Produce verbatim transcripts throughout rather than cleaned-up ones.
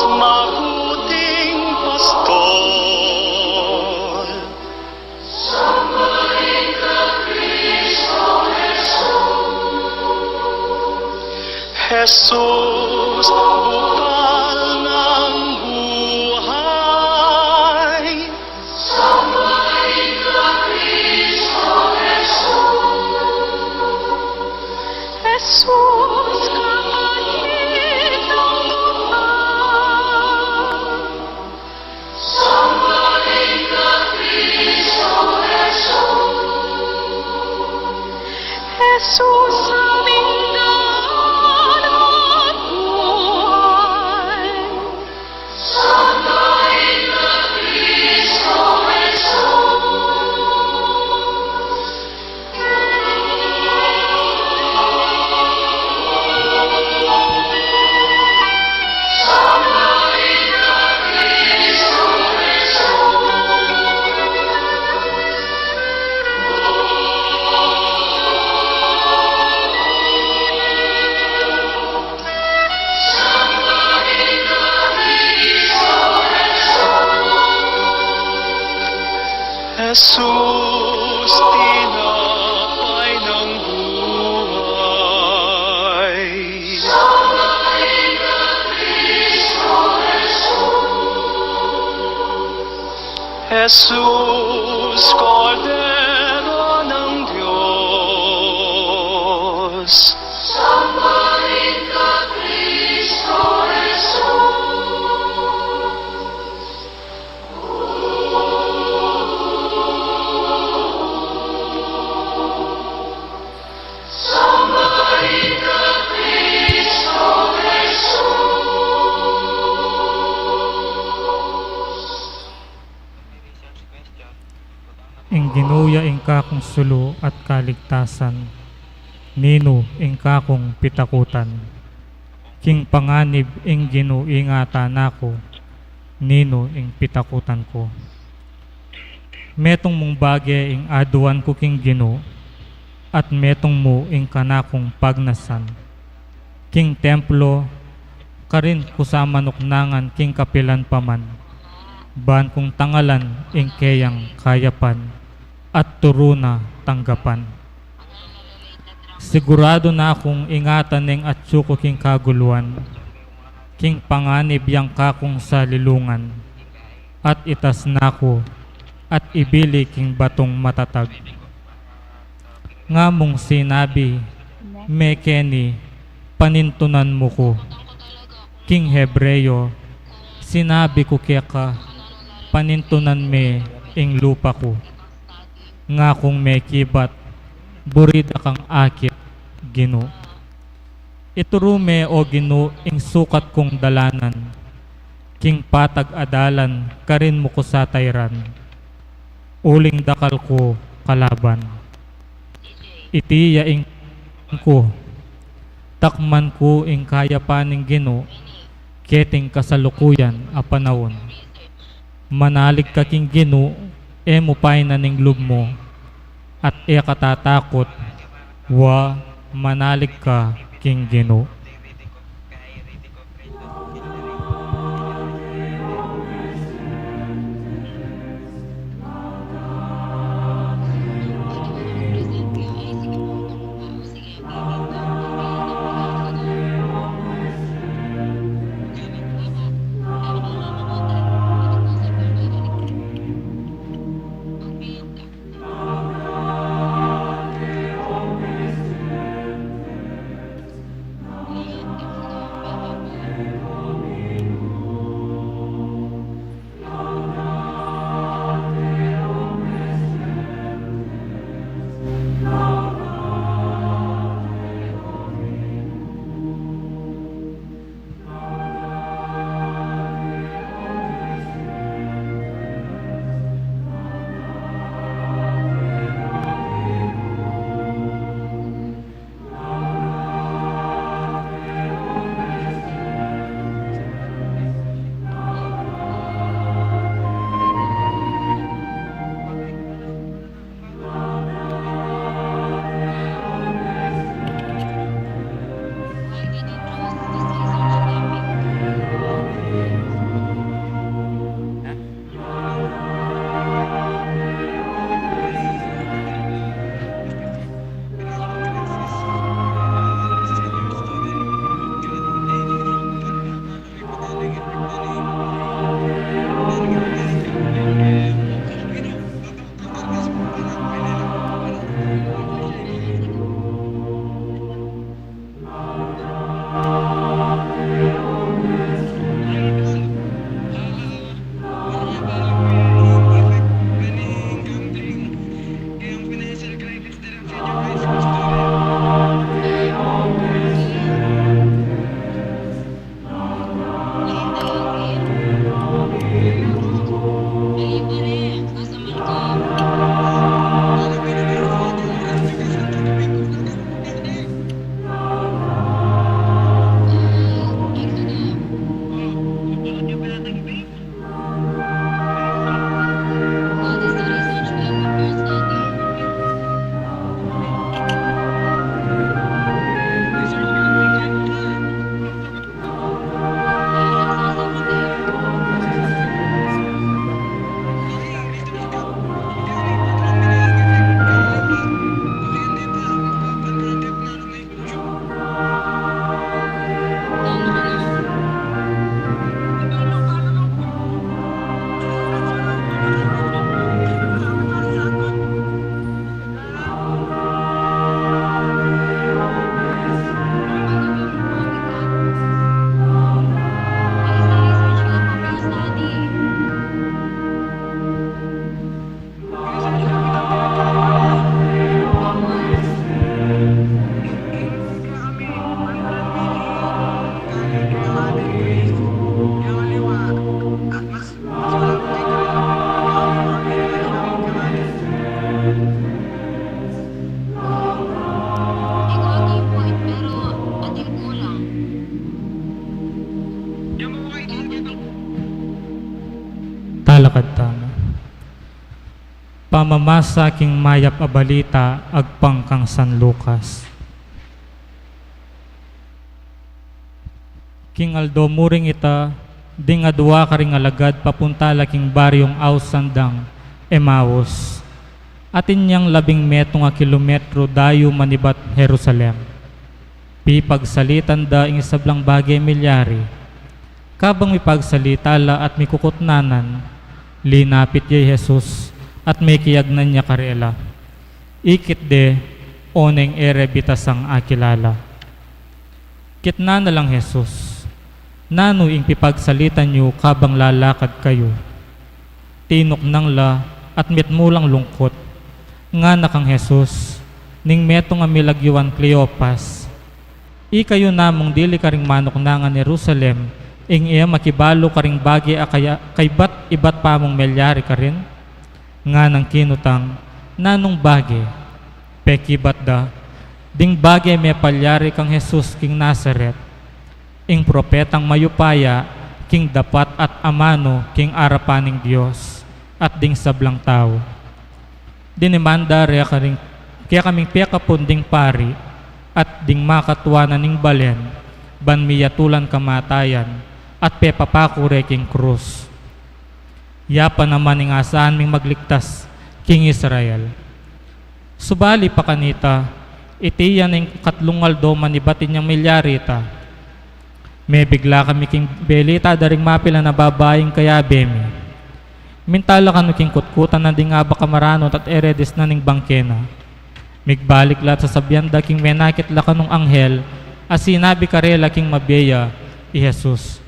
Mabuting Pastor. Jesus, bukal ng buhay. Jesus, kapatid ng buhay. Sambahin ka, Kristo Jesus. Jesus, aming daan at buhay. Sambahin ka, Kristo Jesus. Jesus, tinapay ng buhay. Jesus, Kordero ng Diyos. Sambahin ka, Kristo Jesus. Ing Ginu ya ing kakung sulu at kaligtasan. Ninu ing kakung pitakutan? King panganib ing Ginu ingatan na ku, ninu ing pitakutan ku? Metung mung bage ing aduan ku king Ginu, at metung mu ing kanakung pagnasan. King templo, karin ku sa manuknangan king kapilan pa man, ban kung tangalan ing keyang kayapan, at turu na tanggapan. Siguradu na kung ingatan neng atyu ku king kaguluan, king panganib yang kakung salilungan, at itas na ku, at ibili king batung matatag. Nga mung sinabi me keni, panintunan mu ku. King Hebreo, sinabi ku keka, panintunan me ing lupa ku. Nga kung mekibat, buri da kang akit, Ginu. Ituru me, o Ginu, ing sukat kung dalanan, king patag a dalan karin mu ku sa tairan, uling dakal ku kalaban. Iti ya ing ku, takman ku ing kayapan ning Ginu, keting kasalukuyan a panaun. Manalig ka king Ginu, e mu painan ing lub mu, at e ka tatakut, wa, manalig ka king Ginu. tamu. Pamamasa king Mayap a Balita agpang kang San Lucas. King aldo mu ring ita, ding adua karing alagad papunta la king baryung ausan dang Emaus, atin yang labing metung a kilometro dayu manibat Jerusalem. Pipagsalitan da ing sablang bage milyari. Kabang mipagsalita la at mikukutnanan, linapit ya i Jesus at mekiagnan ya karela. Ikit de, oneng e re bitasang akilala. Kitnan na lang Jesus, "Nanu ing pipagsalitan yu kabang lalakad kayu?" Tinuknang la at mitmu lang lungkut. Ngana kang Jesus, "Ning metung a milagyuan Cleopas, ikayu namung dili karing manuknangan Jerusalem, ing e makibalu karing bage a kaya, kaybat ibat pamung milyari karin?" Nganang kinutang, "Nanung bage?" Pekibat da, "Ding bage mepalyari kang Jesus king Nazaret, ing propetang mayupaya king dapat at amanu king arapan ning Dios at ding sablang tau. Dinimanda re karing, kekaming pekapun ding pari at ding makatua na ning balen, ban miyatulan kamatayan at pepapaku re king krus. Ya pa naman ing asahan ming magligtas king Israel." Subali pa kanita, iti ya ning katlung aldo manibat inyang milyari ita. Mebigla kami king belita da ring mapilan a babaing kayabe mi. Minta la kanu king kutkutan na ding abak a maranut at e re disnan ing bangke na. Migbalik la at sasabian da king menakit la kanung anghel a sinabi karela king mabie ya i Jesus.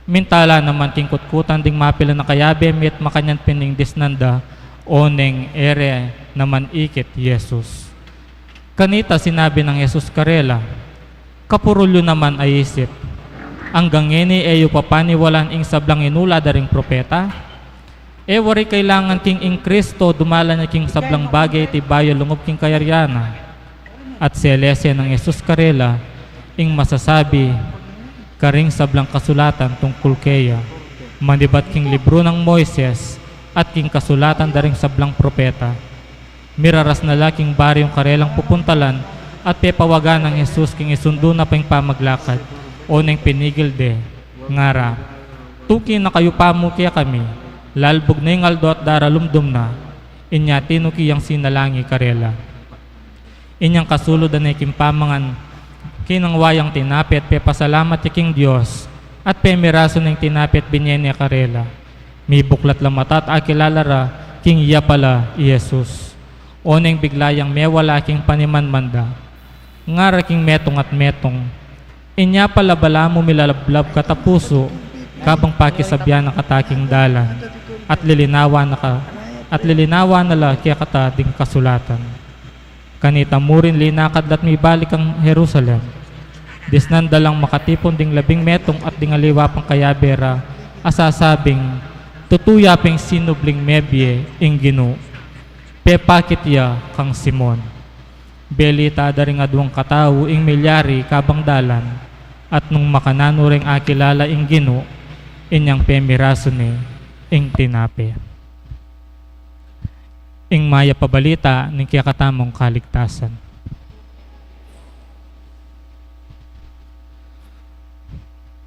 Minta la naman king kutkutan ding mapilan a kayabe mi at makanyan pin ing disnan da, oneng e re naman ikit i Jesus. Kanita sinabi nang Jesus karela, "Kapurul yu naman a isip. Anggang ngeni e yu pa paniwalan ing sablang inula da ring propeta? E wari kailangan king ing Kristo dumalan ya king sablang bage iti bayu lungub king kayarian na?" At selese nang Jesus karela ing masasabi karing sablang kasulatan tungkul keya, manibat king libru nang Moises at king kasulatan da ring sablang propeta. Miraras na la king baryung karelang pupuntalan at pepawagan nang Jesus king isundu na pang pamaglakad, oneng pinigil de, ngara, "Tuki na kayu pamu kekami, lalbug na ing aldo at daralumdum na." Inya tinuki yang sinalangi karela. Inyang kasulud da ne king pamangan, kinangwa yang tinape at pepasalamat ya king Dios, at pemirasu neng tinape at binye ne karela. Mibuklat la mata at akilala ra king iya pala i Jesus. Oneng bigla yang mewala king panimanman da, ngara king metung at metung, "Inya pala balamu milalablab kata pusu, kabang pakisabian na kata king dalan, at lilinawan na ka, at lilinawan na la kekata ding kasulatan." Kanita mu rin linakad la't mibalik kang Jerusalem. Disnan da lang makatipun ding labing metung at ding aliwa pang kayabe ra, a sasabing, "Tutu ya pang sinubling mebie ing Ginu. Pepakit ya kang Simon." Belita da ring aduang katau ing milyari kabang dalan, at nung makananu reng akilala ing Ginu, inyang pemirasu ne ing tinape. Ing mayap a balita ning kekatamung kaligtasan.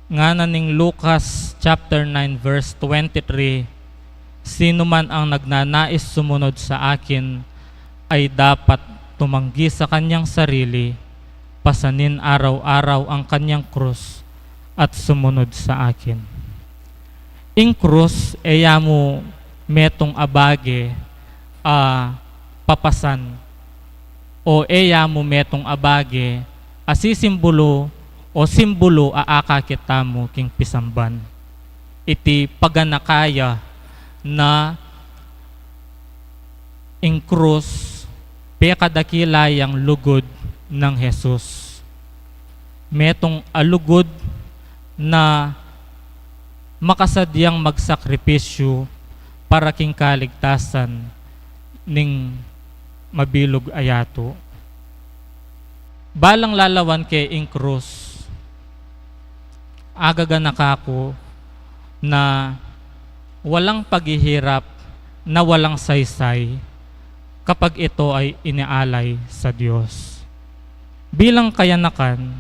Ngana ning Lucas chapter nine verse twenty-three, "Sino man ang nagnanais sumunod sa akin ay dapat tumanggi sa kanyang sarili, pasanin araw-araw ang kanyang krus, at sumunod sa akin." Ing krus, e ya mu metung a bage a papasan, o e ya mu metung a bage a sisimbulu o simbulu a akakit tamu king pisamban. Iti paganaka ya na ing krus, pekadakila yang lugud nang Jesus. Metung a lugud na makasadyang magsakripisyu para king kaligtasan ning mabilug a yatu. Balang lalawan ke ing krus, agaganaka ku na Walang paghihirap na walang saysay kapag ito ay inialay sa Diyos. Bilang kayanakan,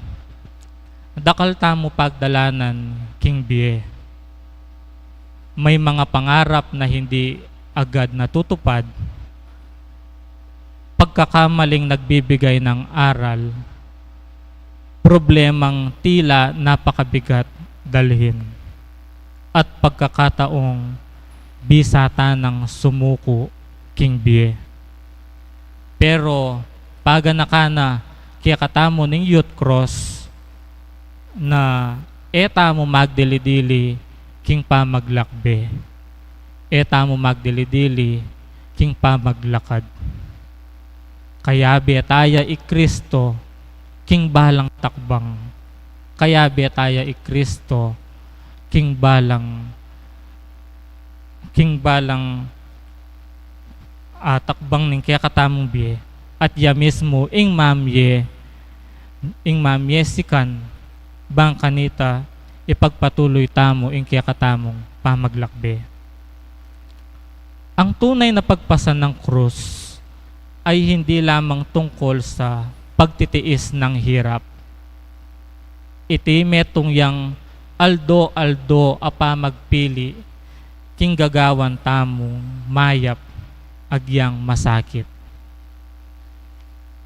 dakal tamu pagdalanan king bie. May mga pangarap na hindi agad natutupad, pagkakamaling nagbibigay ng aral, problemang tila napakabigat dalhin, at pagkakataong bisa ta nang sumuku king bie. Pero paganaka na kekatamu ning Youth Cross na e tamu magdili-dili king pamaglakbe, e tamu magdili-dili king pamaglakad. Kayabe taya i Kristo king balang takbang. Kayabe taya i Kristo king balang, king balang, ah, takbang ning kekatamung bie. At ya mismu ing mamie, ing mamie sikan, bang kanita ipagpatuloy tamu ing kekatamung pamaglakbe. Ang tunay na pagpasan ng krus ay hindi lamang tungkol sa pagtitiis ng hirap. Iti metung yang aldo-aldo a pamagpili king gagawan tamu mayap agyang masakit.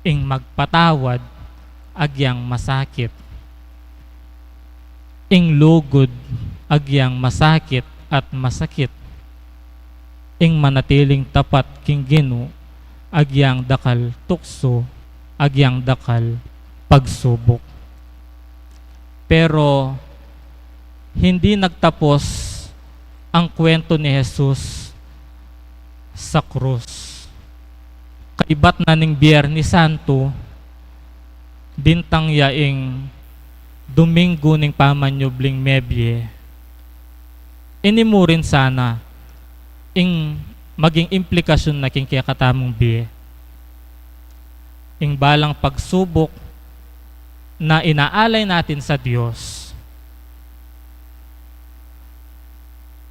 Ing magpatawad agyang masakit. Ing lugud agyang masakit at masakit. Ing manatiling tapat king Ginu agyang dakal tuksu, agyang dakal pagsubuk. Pero hindi nagtapos ang kwento ni Jesus sa krus. Kaibat na ning Biernes Santo, dintang ya ing Domingo ning pamanyubling mebie. Ini mu rin sana ing maging implikasyon na king kekatamung bie. Ing balang pagsubuk na inaalay natin sa Diyos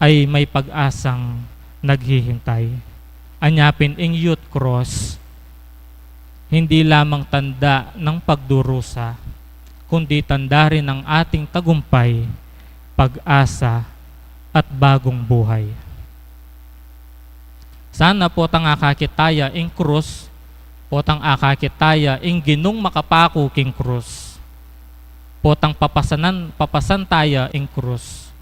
ay may pag-asang naghihintay. Anya pin ing Youth Cross, hindi lamang tanda ng pagdurusa, kundi tanda rin ng ating tagumpay, pag-asa, at bagong buhay. Sana potang akakit taya ing krus, potang akakit taya ing Ginung makapaku king krus, potang papasanan, papasan taya ing krus.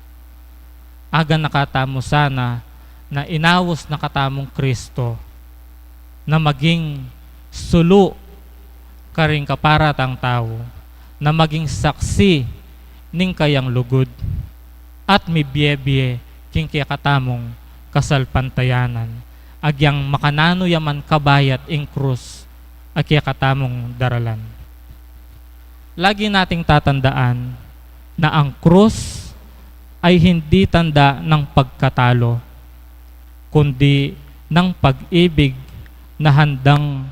Aganaka tamu sana na inaus na katamung Kristo na maging sulu karing kaparatang tau, na maging saksi ning kayang lugud, at mibie-bie king kekatamung kasalpantayanan, agyang makananu ya man kabayat ing krus a kekatamung daralan. Lagi nating tatandaan na ang krus ay hindi tanda ng pagkatalo, kundi ng pag-ibig na handang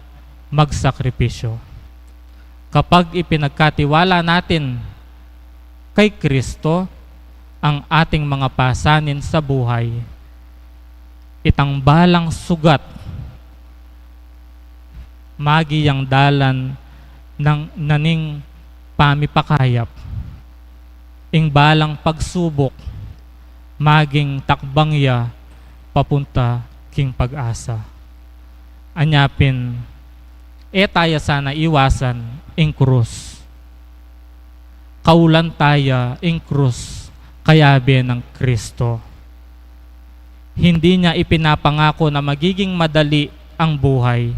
magsakripisyo. Kapag ipinagkatiwala natin kay Kristo ang ating mga pasanin sa buhay, itang balang sugat magi yang dalan ng naning pamipakayap. Ing balang pagsubuk, maging takbang ya papunta king pag-asa. Anya pin, e taya sana iwasan ing krus. Kaulan taya ing krus, kayabe nang Kristo. Hindi niya ipinapangako na magiging madali ang buhay,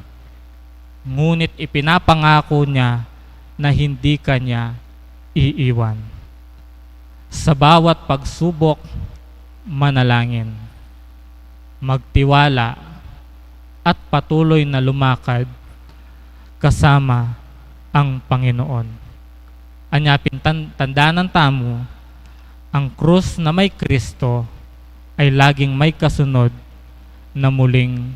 ngunit ipinapangako niya na hindi ka niya iiwan. Sa bawat pagsubok, manalangin, magtiwala, at patuloy na lumakad kasama ang Panginoon. Anya pin, tan-, tandanan tamu, ang krus na may Kristo ay laging may kasunod na muling